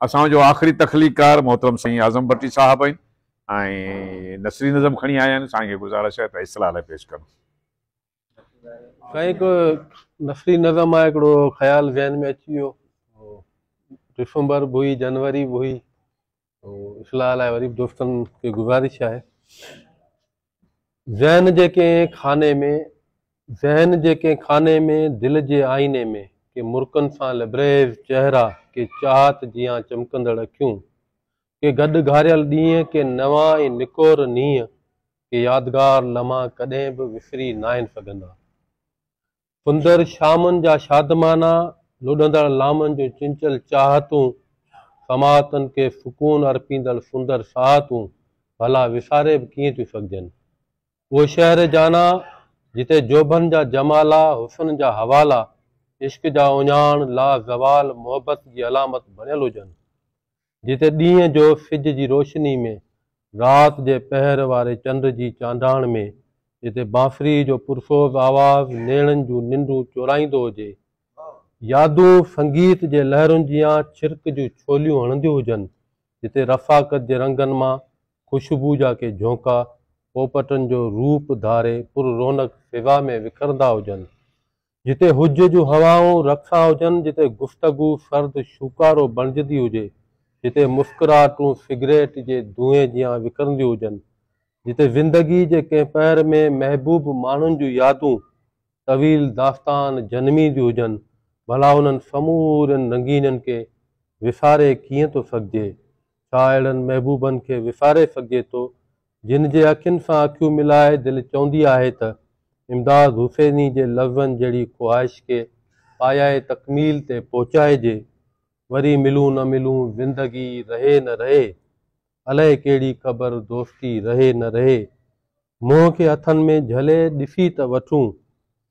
اسان جو آخري تخليقڪار محترم سائين اعظم ڀٽي صاحب آهن ۽ نثري نظم کڻي آيا آهن. سائين کي گذارش آهي ته اصلاح لاء پيش ڪن. سائين هڪ نثري نظم آهي، هڪڙو خيال ذهن ۾ اچي ويو. ڊسمبر به هئي، جنوري به هئي، اصلاح لاء وري به دوستن کي گذارش آهي. ذهن جي ڪنهن خاني ۾، ذهن جي ڪنهن خاني ۾، دل جي آئيني ۾، ڪي مرڪن سان لبريز چهرا، ڪي چاهت جيان چمڪندڙ اکيون، ڪي گڏ گهاريل ڏينهن، ڪي نوان ۽ نڪور نينهن، ڪي يادگار لمحا ڪڏهن به وسري ناهن سگهندا. سندر شامن جا شادمانا، لڏندڙ لامن جون چنچل چاهتون، سماعتن کي سڪون ارپيندڙ سندر ساعتون ڀلا وساري به ڪيئن ٿيون سگهجن. اهو شهر جانا، جتي جوڀن جا جمالا، حسن جا حوالا، عشق جا اهڃاڻ، لازوال محبت جي علامت بڻيل هجن. جتي ڏينهن جو سج جي روشني ۾، رات جي پهر واري چنڊ جي چانڊاڻ ۾، جتي بانسري جو پرسوز آواز نيڻن جون ننڊون چورائيندو هجي، يادون سنگيت جي لهرن جيان ڇرڪ جون ڇوليون هڻنديون هجن، جتي رفاقت جي رنگن مان خوشبو جا ڪي جهونڪا پوپٽن جو روپ ڌاري پر رونق فضا ۾ وکرندا هجن. جتي هج جون هوائون رقصان هجن، جتي گفتگو سرد شوڪارو بڻجندي هجي، جتي مسڪراهٽون سگريٽ جي دونهين جيان وکرنديون هجن، جتي زندگي جي ڪنهن پهر ۾ محبوب ماڻهن جون يادون طويل داستان جنمينديون هجن، ڀلا انهن سمورين رنگينين کي وساري ڪيئن ٿو سگهجي؟ ڇا اهڙن محبوبن کي وساري سگهجي ٿو، جن جي اکين سان اکيون ملائي دل چوندي آهي ته امداد حسيني جي لفظن جهڙي خواهش کي پايهء تڪميل تي پهچائجي، وري ملون نه ملون زندگي رهي نه رهي، الائي ڪهڙي خبر دوستي رهي نه رهي، منهن کي هٿن ۾ جهلي ڏسي ته وٺون،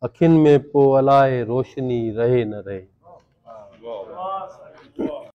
اکين ۾ پو الائي روشني رهي نه رهي.